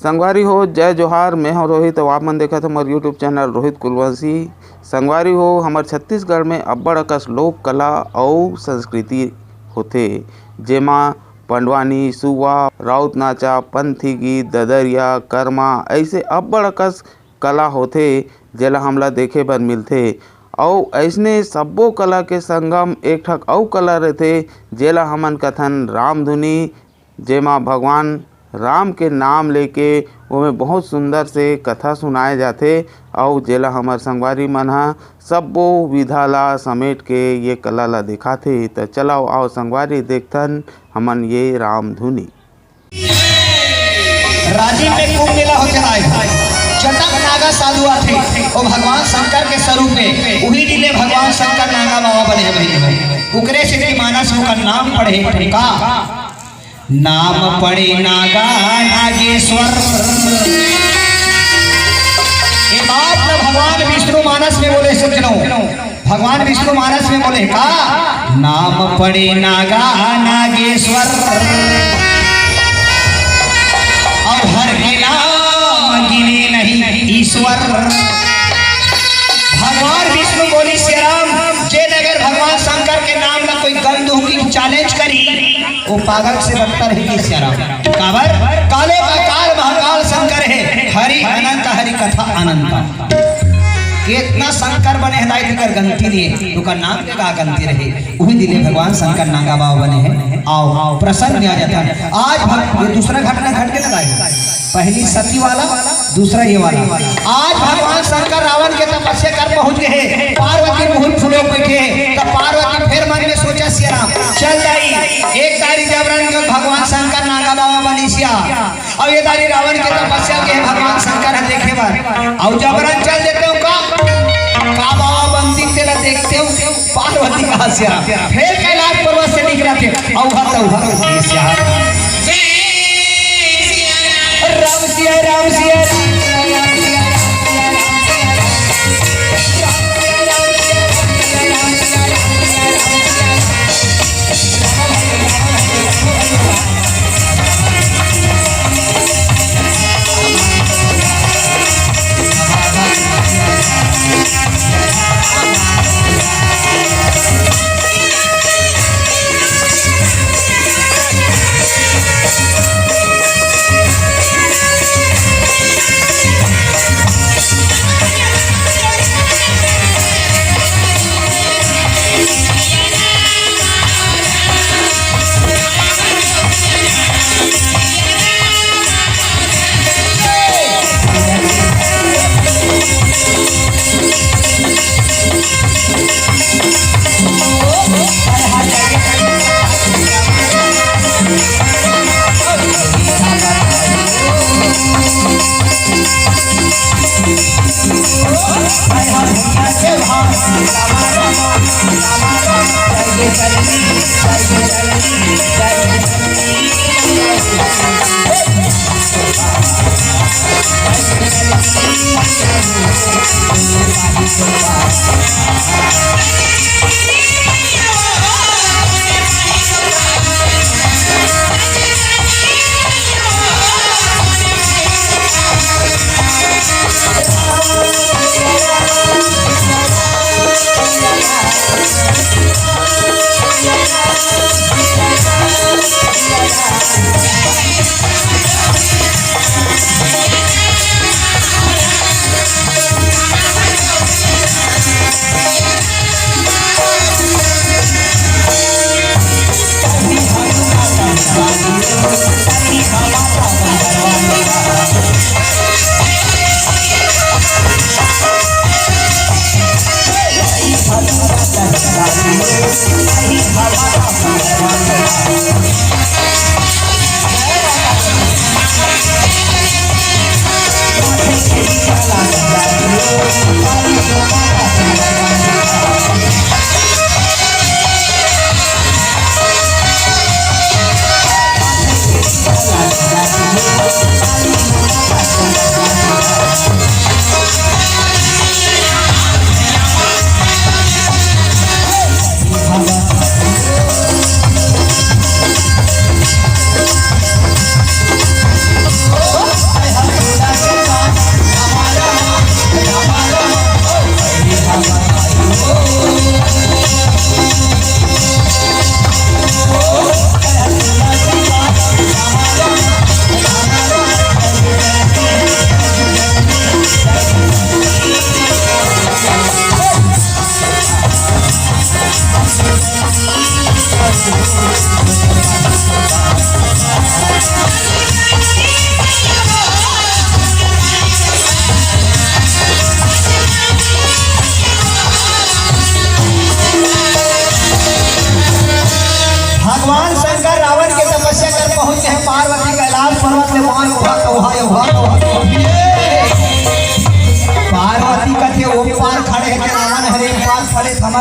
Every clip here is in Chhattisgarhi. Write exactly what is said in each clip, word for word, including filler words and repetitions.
संगवारी हो, जय जोहार। मैं हूं रोहित, अउ आप मन देखत हो हमर YouTube चैनल रोहित कुलवंशी। संगवारी हो, हमर छत्तीसगढ़ में अब्बड़ अकस लोक कला अउ संस्कृति होथे, जेमा पंडवानी, सुवा, राउत नाचा, पंथी गीत, ददरिया, करमा, ऐसे अब्बड़ अकस कला होथे, जेला हमला देखे बर मिलथे। अउ अइसने सब्बो कला के संगम एक ठक अउ कला रहिथे, जेला हमन कथन रामधुनी, जेमा भगवान राम के नाम लेके ओमे बहुत सुंदर से कथा सुनाए जाथे, अउ जेला हमर संगवारी मन ह सब्बो विधा ला समेट के ये कला ला दिखाथे। त चलव, आओ संगवारी, देखथन हमन ये रामधुनी। राजिम में कुंभ मेला होथे आज। जतक नागा साधु आथे, वो भगवान शंकर के स्वरूप में, उही दिन ले भगवान शंकर नागा बाबा बने हैं भाई। उकरे से भी मानस ओकर नाम पड़े का? नाम पड़े नागा नागेश्वर। ये बात तो भगवान विष्णु मानस में बोले, सुन लो। भगवान विष्णु मानस में बोले का? नाम पड़े नागा नागेश्वर, और हर के नाम गिने नहीं ईश्वर। भगवान विष्णु बोले, सियाराम, जे नगर भगवान शंकर के नाम ला कोई गंध होगी चैलेंज करी, वो पागल से बदतर है कि सियाराम। काबर? कालो का काल महाकाल शंकर है, हरि अनंत, हरि कथा अनंत। कितना शंकर बने हैं दाई, तेकर गनती नहीं है, ओकर नाम के का गनती रहे? उही दिन ले भगवान शंकर नागा बाबा बने हैं। आओ, प्रसन्न आ जाता है। आज भग-, ये दूसरा घटना घट के ना दाई, पहली सती वाला, दूसरा ये वाला। आज भगवान शंकर रावण के तपस्या कर पहुंच गए हैं, पार्वती मुहूर्त फुलोक बैठे हैं। तो पार्वती फिर मन में सोचा, सियाराम, चल जाई, एक तारीख जबरन के भगवान शंकर नागा बाबा बनी सिया। अब ये तारी रावण के तपस्या के भगवान शंकर ह देखे बर। अउ जबरन चल देते हो का? का बाबा बनती तेला देखते हो? पार्वती का हंसिया। फिर कैलाश पर्वत से निकला थे। औहा तौहा। राम सिया, राम सिया, राम सिया।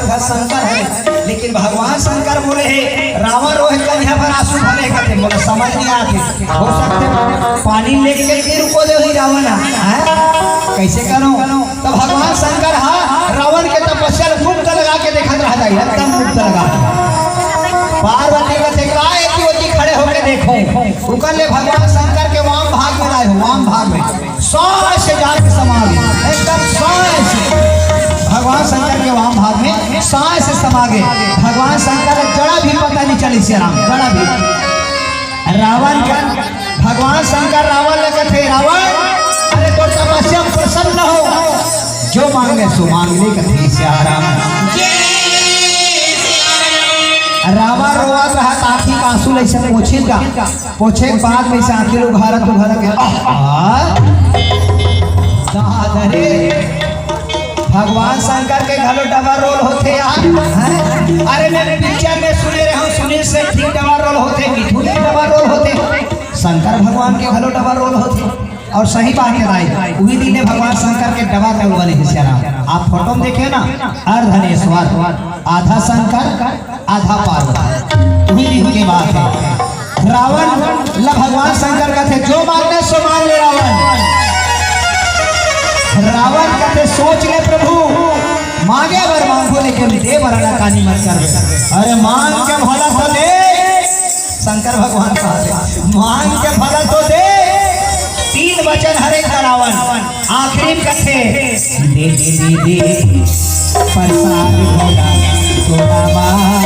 शंकर हे, लेकिन भगवान शंकर बोले हे, "रावण रोहे कनिहा भर आंसू भरे," कथे, मोला समझ नहीं आते। हो सकथे पानी लेके गिर को दे हुई रावण ह, हैं? कैसे करो? तो भगवान शंकर हा रावण के तपस्या ल मुक्त लगा के देखत रह जाई, एकदम मुक्त लगा के। पार्वती कथे, "का एती ओती खड़े होके देखो।" उकर ले भगवान शंकर के वाम भाग में लाए हो, वाम भाग में। साय से जाके समा गे, एकदम साय से। भगवान शंकर के वाम भाग में साय से समा गे। भगवान शंकर ला जरा भी पता नहीं चलिस हे राम, जरा भी। रावण का, भगवान शंकर रावण ला कथे, "रावण, अरे तोर तपस्या प्रसन्न हो, जो मांगे सो मांग ले," कथे सिया राम। रावण रोवत रहत, आँखी के आंसू ल अइसे पोंछिस गा। पोंछे के बाद में से आँखी ल उघारत उघारत के, आह, आह, दादा रे, भगवान शंकर के घलो डबल रोल होथे यार, हैं? अरे मैं पिक्चर में सुने रहे हूँ, सुनील शेट्टी डबल रोल होथे, मिथुन के डबल रोल होथे, शंकर भगवान के घलो डबल रोल होथे। और सही बात हे भाई, उही दिन में भगवान शंकर के डबल रोल बने हे सिया राम। आप फोटो में देखे ना, अर्धनेश्वर, आधा शंकर, आधा पार्वती, उही दिन के बात हे। रावण ला भगवान शंकर कथे, "जो मांगना सो मांग ले रावण।" रावण कथे, "सोच ले प्रभु, मांगे बर मांगो, लेकिन दे बर आनाकानी मत करबे।" अरे मांग के भला तो दे, शंकर भगवान कथे, "मांग के भला तो दे।" तीन वचन हरे रावण। आखिरी में कथे, "दे, दे, दे, दे, प्रसाद भोला तोरा माँ।"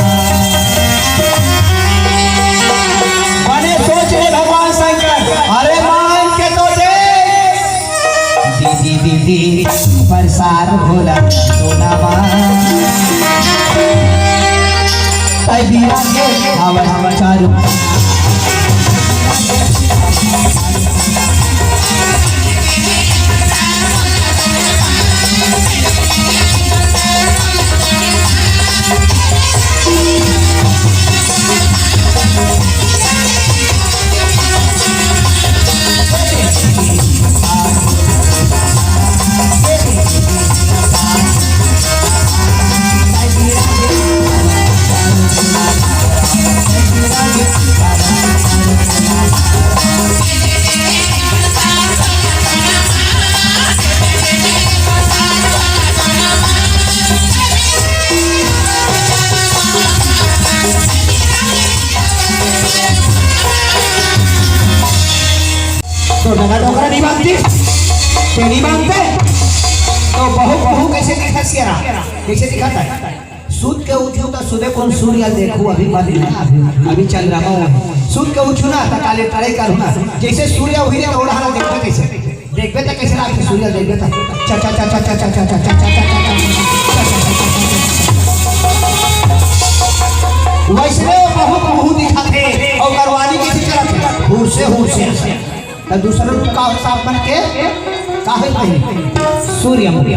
बने सोच ले भगवान शंकर, अरे मांग के तो दे। "दे, दे, दे, दे, प्रसाद भोला तोरा माँ।" तै बीरा के आवाज चारू। तो डोकरा डोकरा नहीं मांगती, ते नहीं मांगते। तो बहू, बहू कैसे दिखा सिया राम? कैसे दिखाता है? सुत के उठू तो सुबह कौन सूर्य देखू, अभी बन है, अभी चंद्रमा है। सुत के उठू ना तो काले तारे का ना, जैसे सूर्य हुई ना, ओढ़ा ना देखते कैसे? देखबे त कइसे लागथे सूर्य ल देखबे त। चा, चा, चा। वइसने बहू, बहू दिखथे अउ करवाली कइसे चलत हे? हुर से, हुर से। त दूसरा रूप का होथे आप मन के? का होथे? सूर्यमुखी।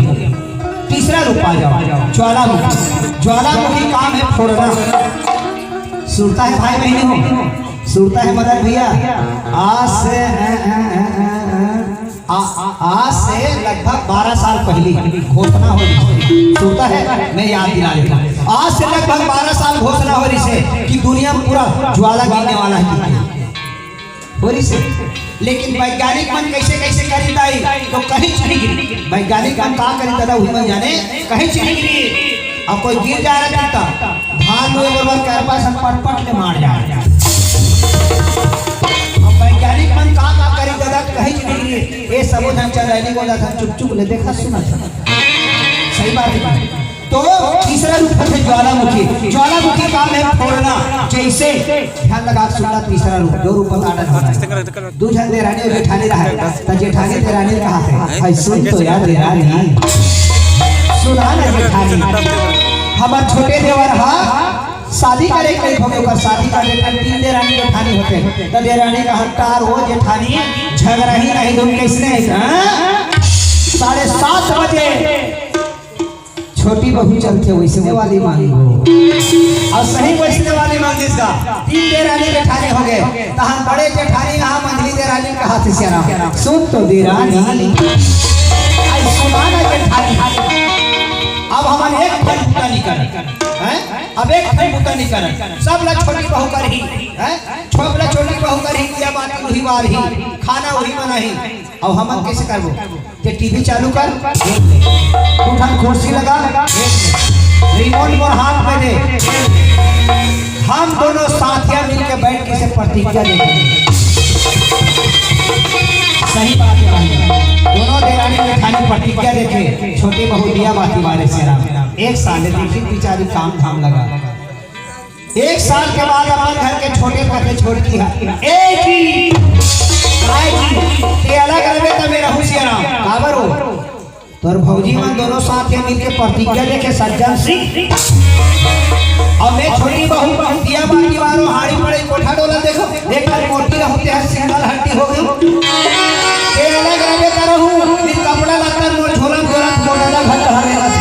तीसरा रूप आ जाओ, ज्वालामुखी। ज्वालामुखी काम हे फोड़ना। सुरता हे भाई बहिनी हो? सुरता हे मदन भैया? आज से आ, आज से लगभग बारह साल पहिली घोषणा हो रहिस हे, सुरता हे, मैं याद दिला देता हूँ। आज से लगभग बारह साल घोषणा हो रहिस हे कि दुनिया में पूरा ज्वाला गिरने वाला हे, हो रहिस हे। लेकिन वैज्ञानिक मन कैसे कैसे करिस दाई, तो कहीं नहीं गिरी। वैज्ञानिक मन का करिस दादा, उही मन जाने, कहीं नहीं गिरी। अब कोई गिर जाए ना, धान लुए बरोबर करपा से पटपट ले मार जाए। अब वैज्ञानिक मन का, का करिस दादा, कहीं नहीं गिरी। ए सबो झन चंद्रायनी गोंदा था, चुप चुप ले देखा सुना था। सही बात हे। तो तीसरा रूप होथे ज्वालामुखी। ज्वालामुखी काम हे फोड़ना। जैसे ध्यान लगा सुनना, तीसरा रूप, दो रूप बता डालना। दू झन देरानी अउ जेठानी रहय, त जेठानी देरानी ल कहथे, "अई सुन तो यार देरानी, सुना ना जेठानी, हमर छोटे देवर हा शादी करे के लइक होगे, ओकर शादी करे के तीन देरानी जेठानी होथे।" त देरानी कहत, "का ओ जेठानी, झगरही नहीं धुन कइसने हे, हाँ? साढ़े सात बजे छोटी बहू चलथे वइसने वाली मांगो।" अउ सही वइसने वाली मांगिस गा। तीन देरानी जेठानी होगे, तहां बड़े जेठानी हा मंझली देरानी ल कहथे सिया राम, "सुन तो देरानी, अई सुना ना जेठानी।" अब हमन एक ठन बूता नइ करन, हैं? अब एक ठन बूता नइ करन, सब ला छोटी बहू करही, हैं? सब ला छोटी बहू करही, दिया बाती उही बारही, खाना उही बनाही। अब हमन कइसे करबो? ते टीवी चालू कर, दू ठन कुर्सी लगा, रिमोट मोर हाथ में दे, हम दोनों साथिया मिलके बैठ के से प्रतिज्ञा लेथन। सही बात हे भाई, दोनों देरानी जेठानी प्रतिज्ञा लेथे, छोटी बहू दिया बाती बारे से राम। एक साल ले देखी बिचारी काम धाम लगा। एक साल के बाद अपन घर के छोटे कथे छोटकी हा, ए जी, काय जी, ते अलग रहे त मैं रहूं सियाराम, काबर हो? तोर भौजी मन दोनों साथ हे मिलके प्रतिज्ञा लेके सज्जन सिंह। अब मैं छोटी बहू दिया बाती बारो हाड़ी पड़े कोठा डोला देखो, एक ठन मोटी रहू ते ह सिंगल हड्डी हो गई। ते अलग रहे त रहू, ये कपड़ा लत्ता मोर झोला झोला मोर अलग हट हरे रख।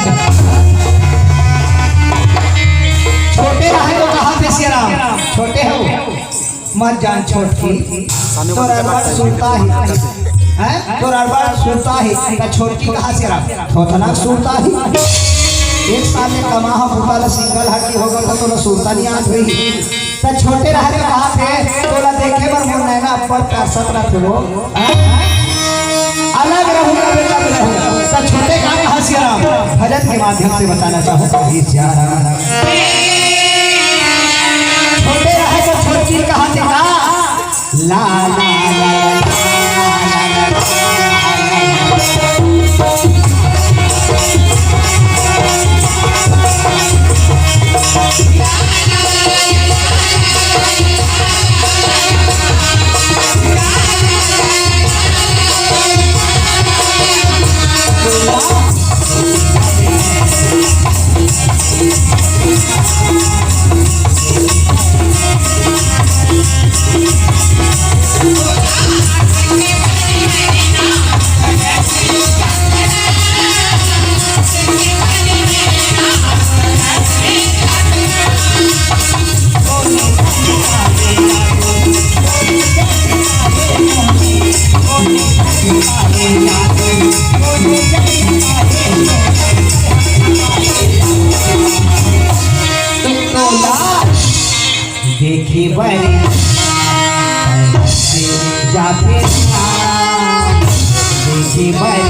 छोटे रहे तो कहा थे सियाराम, छोटे हो। मत जान छोटकी, तोर अड़बड़ सुरता ही, हैं? तोर अड़बड़ सुरता ही, त छोटकी कहाँ से रहा? थोथना सुरता ही। एक साल में कमा हो, भूखा ला सिंगल हड्डी होगा, त तोला सुरता नहीं आत रही। त छोटे रहे के बात हे, तोला देखे बर मोर नैना अब्बड़ तरसत रथे वो, हैं? अलग रहू ना बेटा, अलग रहू। त छोटे का कहा सियाराम, भजन के माध्यम से बताना चाहूँ, कही सियाराम। छोटे रहे तो छोटकी कहा थे का? ला, ला, ला, ला, ला। देखे बर जाते देखे बर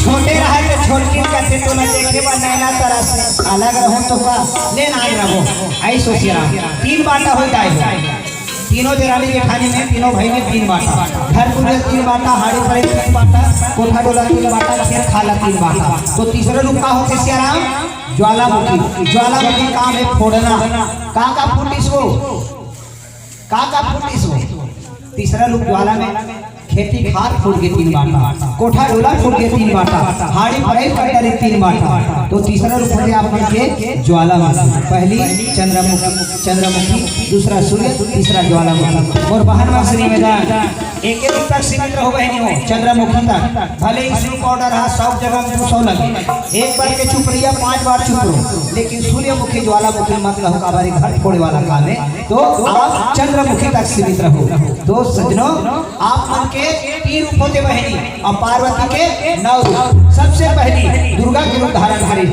छोटे रहे तो छोटकिन कथे, तोला देखे बर नैना तरस, अलग रहूं तो का, ले ना आए रहो। आई सोचिए रहा, तीन बाटा हो जाए हो। तीनों देरानी जेठानी में, तीनों भाई में तीन बाटा। घर पूजा तीन बाटा, हाड़ी पड़े तीन बाटा, कोठा डोला तीन बाटा, खेत खाला तीन बाटा। तो तीसरा रूप का होथे सियाराम? ज्वालामुखी। ज्वालामुखी काम हे फोड़ना। का का फूटिस वो? का का फूटिस वो? तीसरा रूप ज्वाला में खेती खार फूट गे तीन बाटा, कोठा डोला फूट गे तीन बाटा, हाड़ी पड़ई पटरी तीन बाटा। तो तीसरा रूप होथे आप मन के ज्वालामुखी। पहली चंद्रमुखी, चंद्रमुखी, दूसरा सूर्य, तीसरा ज्वालामुखी। अउ बहन मन से निवेदन, एक एक तक सीमित रहो बहनी हो, चंद्रमुखी तक। भले issue powder हा सौ जगह में दो सौ लगे, एक बार के चुप रहिया, पांच बार चुप रहो, लेकिन सूर्यमुखी ज्वालामुखी मत कहो, काबर घर फोड़े वाला काम है। तो आप चंद्रमुखी तक सीमित रहो। तो सज्जनों, आप मन के तीन रूप होथे बहनी, अउ पार्वती के नौ रूप। सबसे पहली दुर्गा के रूप धारण करे।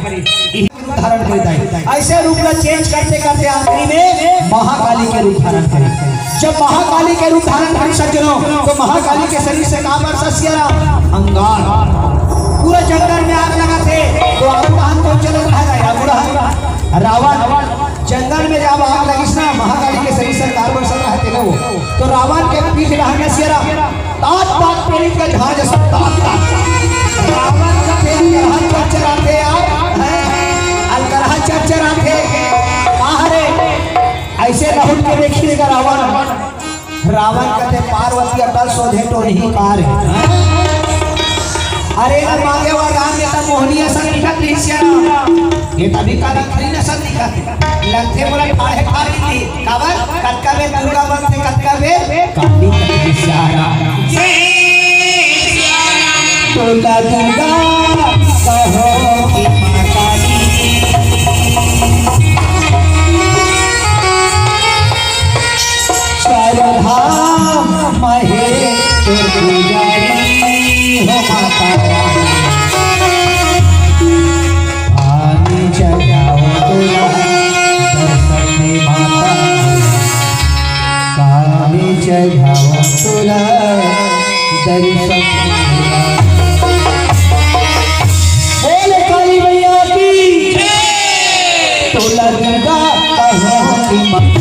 धारण करे ताई। अइसे रूप ला change करते करते आखिरी में महाकाली के रूप धारण करे। जब महाकाली के रूप धारण करे सज्जनों, तो महाकाली के शरीर से का बरसा सियारा? अंगार। पूरा जंगल में आग लगाथे, तो आगू डहन कोन चलत रहे? आगू डहन रावण। जंगल में जब आग लगिस ना, महाकाली के शरीर से अंगार बरसत रहे तेला वो, तो रावण के पीठ डहन में सियारा तात तात पीड़ित का झांझ सब तात तात। रावण का फेर के हाथ चरचराथे यार, हैं? अलकरहा चरचराथे। बाहरे अइसे लहुट के देखिएगा रावण। रावण कथे, "पार्वती अटल सोझे टोनही कार है।" अरे ना मांगे वरदान में त मोहनी असन दिखत रहिस यार। ये तभी का रखरी न सब दिखत। लगथे मोला ठाढ़े ठाढ़े दी। काबर? कतका बेर दुर्गा बनथे, कतका बेर काली कथे सियारा। तोला दुर्गा कहो कि माँ काली। चारों धाम महे तोर पुजारी हो माता रानी। पानी चढ़ाओ तोला दर्शन दे माता। पानी चढ़ाओ तोला दर्शन दे माता। बोले काली मैया की। तोला दुर्गा कहो कि माँ।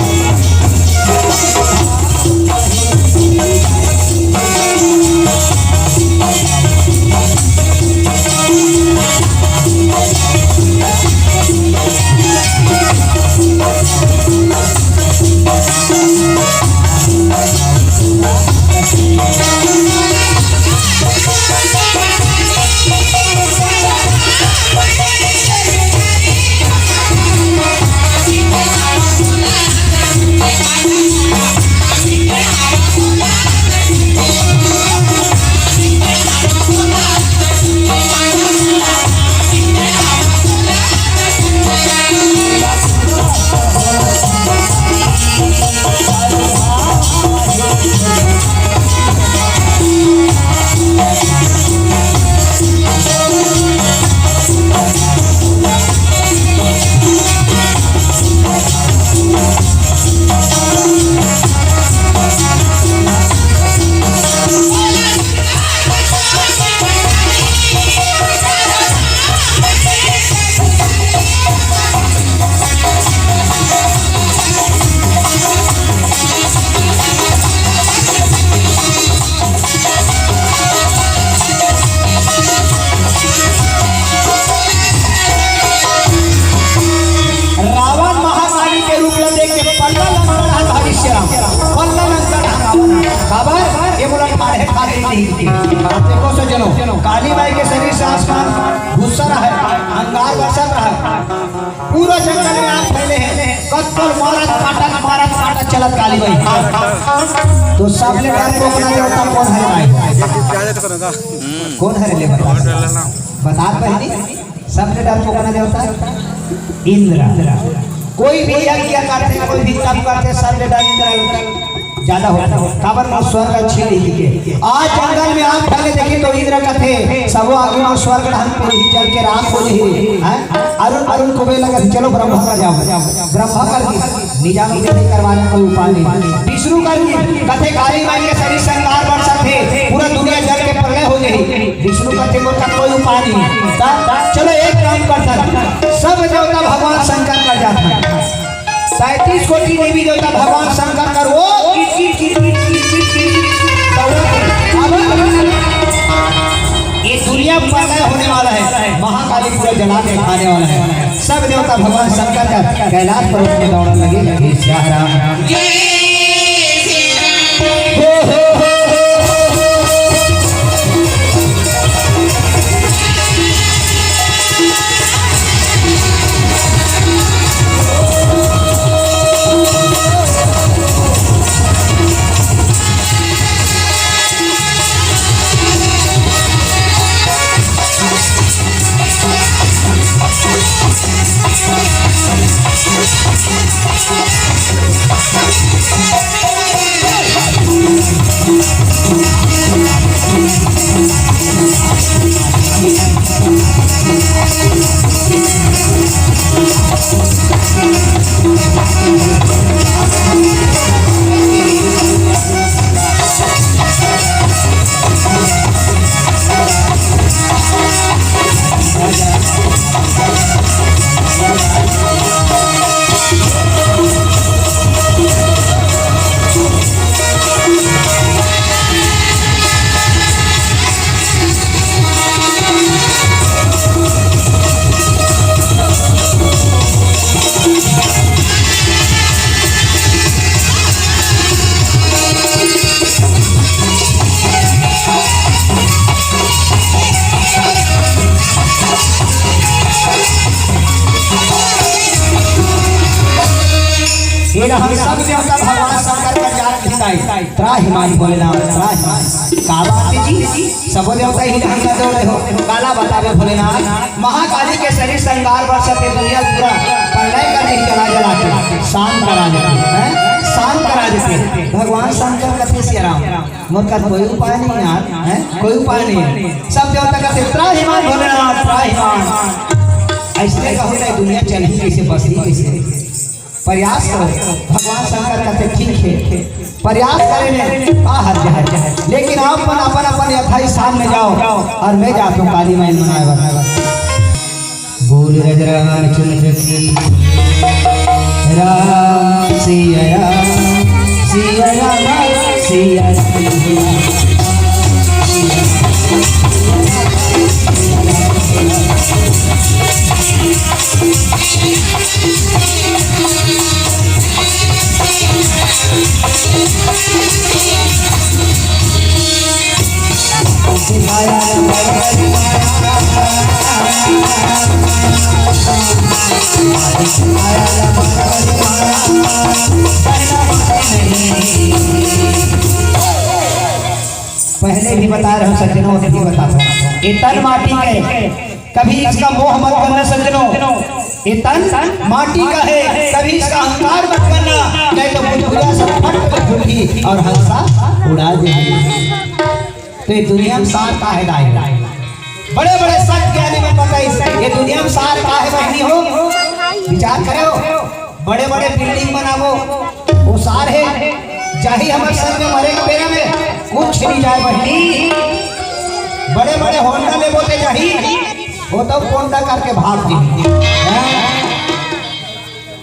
रावण महाकाली के रूप ला देख के पल्ला लंका डहन भागिस राम, पल्ला लंका डहन रावण। काबर? ये मोला ठाढ़े ठाढ़े नहीं दिखे। आप देखो सज्जनों, काली माई के शरीर से आसमान गुस्सा रहा है, अंगार बरसत रहा है, पूरा जंगल में आग फैले हैं, कत्तल मारत काटत मारत काटत चलत काली माई। तो सबले डरपोकना देवता कोन हरे भाई? कोन हरे ले बता? बता पहली। सबले डरपोकना देवता इंद्र। कोई भी यज्ञ करथे, कोई भी तप करथे, सबले डर इंद्र ज्यादा होथे। काबर ना स्वर्ग छीन लेथे। आज जंगल में आग फैले देखी तो इंद्र कथे, "सबो आगी में स्वर्ग डहन पूरी जल के राख हो जाही।" हैं? अरुण, अरुण को बोले लगा, "चलो ब्रह्मा कर जाओ।" ब्रह्मा कर दी। निजाम के नहीं करवाने कोई उपाय नहीं। विष्णु कर दी, कथे काली माई के शरीर से अंगार बरसत हे, पूरा दुनिया जल के प्रलय हो जाही। विष्णु कथे मोर का कोई उपाय नहीं। तब चलो एक काम करथन, सब देवता भगवान शंकर कर जाथन। सैंतीस कोटि देवी देवता भगवान शंकर कर वो किट किट किट किट किट किट किट दौड़त हे। अब ये दुनिया प्रलय होने वाला है, महाकाली पूरा जला के खाने वाला है। सब देवता भगवान शंकर का कैलाश पर्वत में दौड़न लगे, लगे सियाराम। हम सब देवता भगवान शंकर का जाप लिखाई, त्राहिमाम भोलेनाथ, त्राहिमाम। का बात है जी? सबो देवता ही ढंग का दो रहे हो। काला बतावे भोलेनाथ, महाकाली के शरीर श्रृंगार वर्षा के दुनिया पूरा प्रलय कर दे, जला जला के शांत करा देते हैं, शांत करा देते। भगवान शंकर कथे सिया राम, मोर का कोई उपाय नहीं यार, हैं? कोई उपाय नहीं है। सब देवता कथे त्राहिमाम भोलेनाथ, त्राहिमाम। ऐसे कहो ना, दुनिया चलही कैसे, बसही कैसे? प्रयास करो। भगवान शंकर कथे ठीक है, प्रयास करे में का हर्ज है, लेकिन आप मन अपन अपन यथास्थान में जाओ और मैं जात हूँ काली माई मनाए बर। बोल गजराज चंद्र की राम सिया राम, सिया राम, सिया राम। पहले भी बता रहा हूँ सज्जनों, अभी भी बता रहा हूँ, ये तन माटी के, कभी इसका मोह मत करना सज्जनों। ये तन माटी का है, कभी इसका अहंकार मत करना, नहीं तो बुलबुला सब फट फट फूटी और हंसा उड़ा देगी। तो ये दुनिया में सार का है दाई? बड़े बड़े संत ज्ञानी मन बताई, ये दुनिया में सार का है बहनी हो? विचार करो, बड़े बड़े बिल्डिंग बनावो, वो सार है, जाही हमर संग में मरे के बेरा में कुछ नहीं जाए बहनी। बड़े बड़े होंडा लेबो ते जाही, वो तो कोंडा करके भाग जी।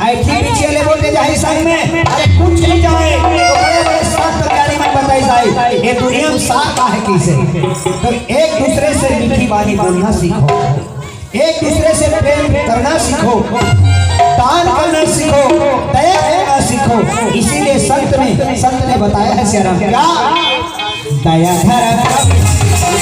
ऐठी पीछे लेबो ते जाही संग में, अरे कुछ नहीं जाए। तो बड़े बड़े संत ज्ञानी मन बताई जाए, ये दुनिया में सार का है कैसे? तो एक दूसरे से मीठी बानी बोलना सीखो, एक दूसरे से प्रेम करना सीखो, दान करना सीखो, दया करना सीखो। इसीलिए संत ने, संत ने बताया है सिया राम क्या? दया धरा।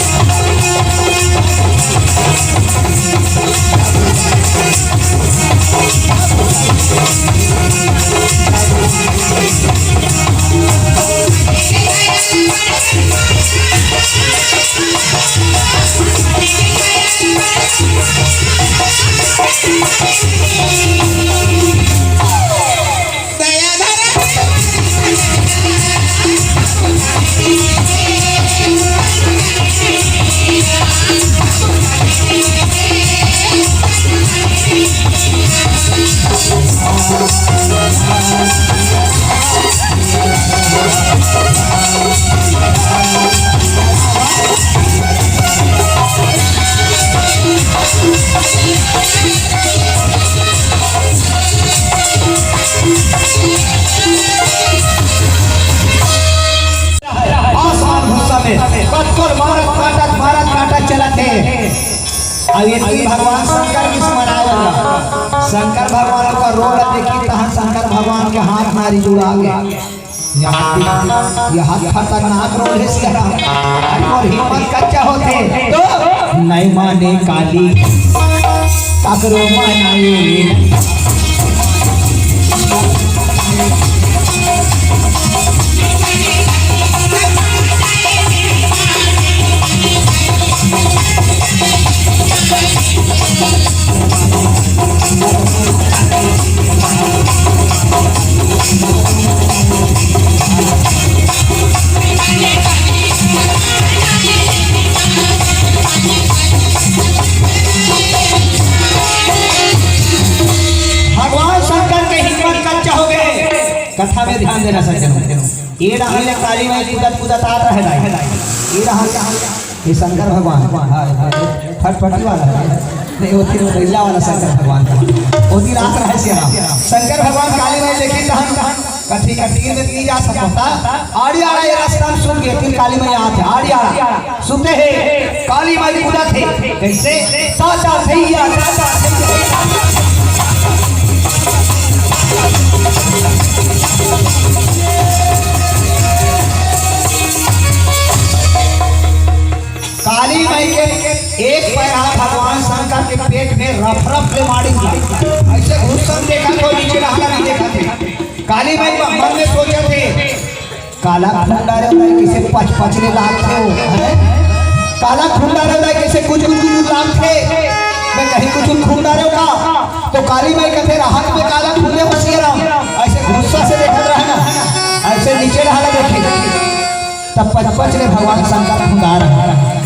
आसमान भूसा में पत्थर मारत काटत, मारत काटत चलत हे। अब ये तीन भगवान शंकर के स्मरण आया। शंकर भगवान का रोल देखी, तहाँ शंकर भगवान के हाथ मारी जुड़ा गया। ये हाथ, ये हाथ खतरनाक रोल है सिया राम। अरे मोर हिम्मत कच्चा होते तो नहीं माने काली, काकरो माना ये। भगवान शंकर के हिम्मत कच्चा हो गए। कथा में ध्यान देना सज्जनों, ये डाहर ले काली माई कूदत कूदत आत रहे दाई, ये डाहर ले, ये शंकर भगवान, हाँ, हाँ, फटफटी वाला है, नहीं, वो तीन बैला वाला शंकर भगवान का, वो दिन आत रहे सिया राम। शंकर भगवान काली माई देखी तहन कथी कथी में नहीं जा सकता। आड़ी आड़ा ये रास्ता में सुन के तीन काली माई आत है, आड़ी आड़ा सुते है, काली माई कूदत है, कैसे? साचा भैया, साचा भैया। काली माई के एक पैर भगवान शंकर के पेट में रफ रफ ले मारी, ऐसे घुसन देखा तो नीचे रहना नहीं देखा थे। काली माई मन में सोचत हे, काला खुंडारे दाई कइसे पच पच ले लागथे हो, हैं? काला खुंडारे दाई कइसे कुछ कुछ कुछ लागथे। मैं कहीं कुछ खुंडारे का, तो काली माई कथे, "रहत में काला खुंडे हो सिया राम।" अइसे गुस्सा से देखत रहे ना, अइसे नीचे रहा ला देखी, तब पच पच ले भगवान शंकर खुंडार हे।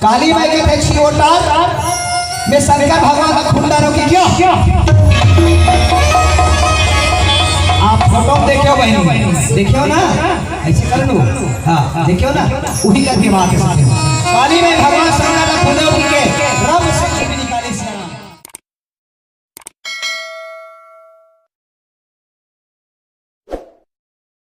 काली माई कथे, "छी ओटार, मैं शंकर भगवान का खुंडारो की क्या?" आप फोटो में देखे हो बहनी, देखे हो ना? अइसे कर लो, हाँ, देखे हो ना? उही कर दिमाग के साथ। काली माई भगवान शंकर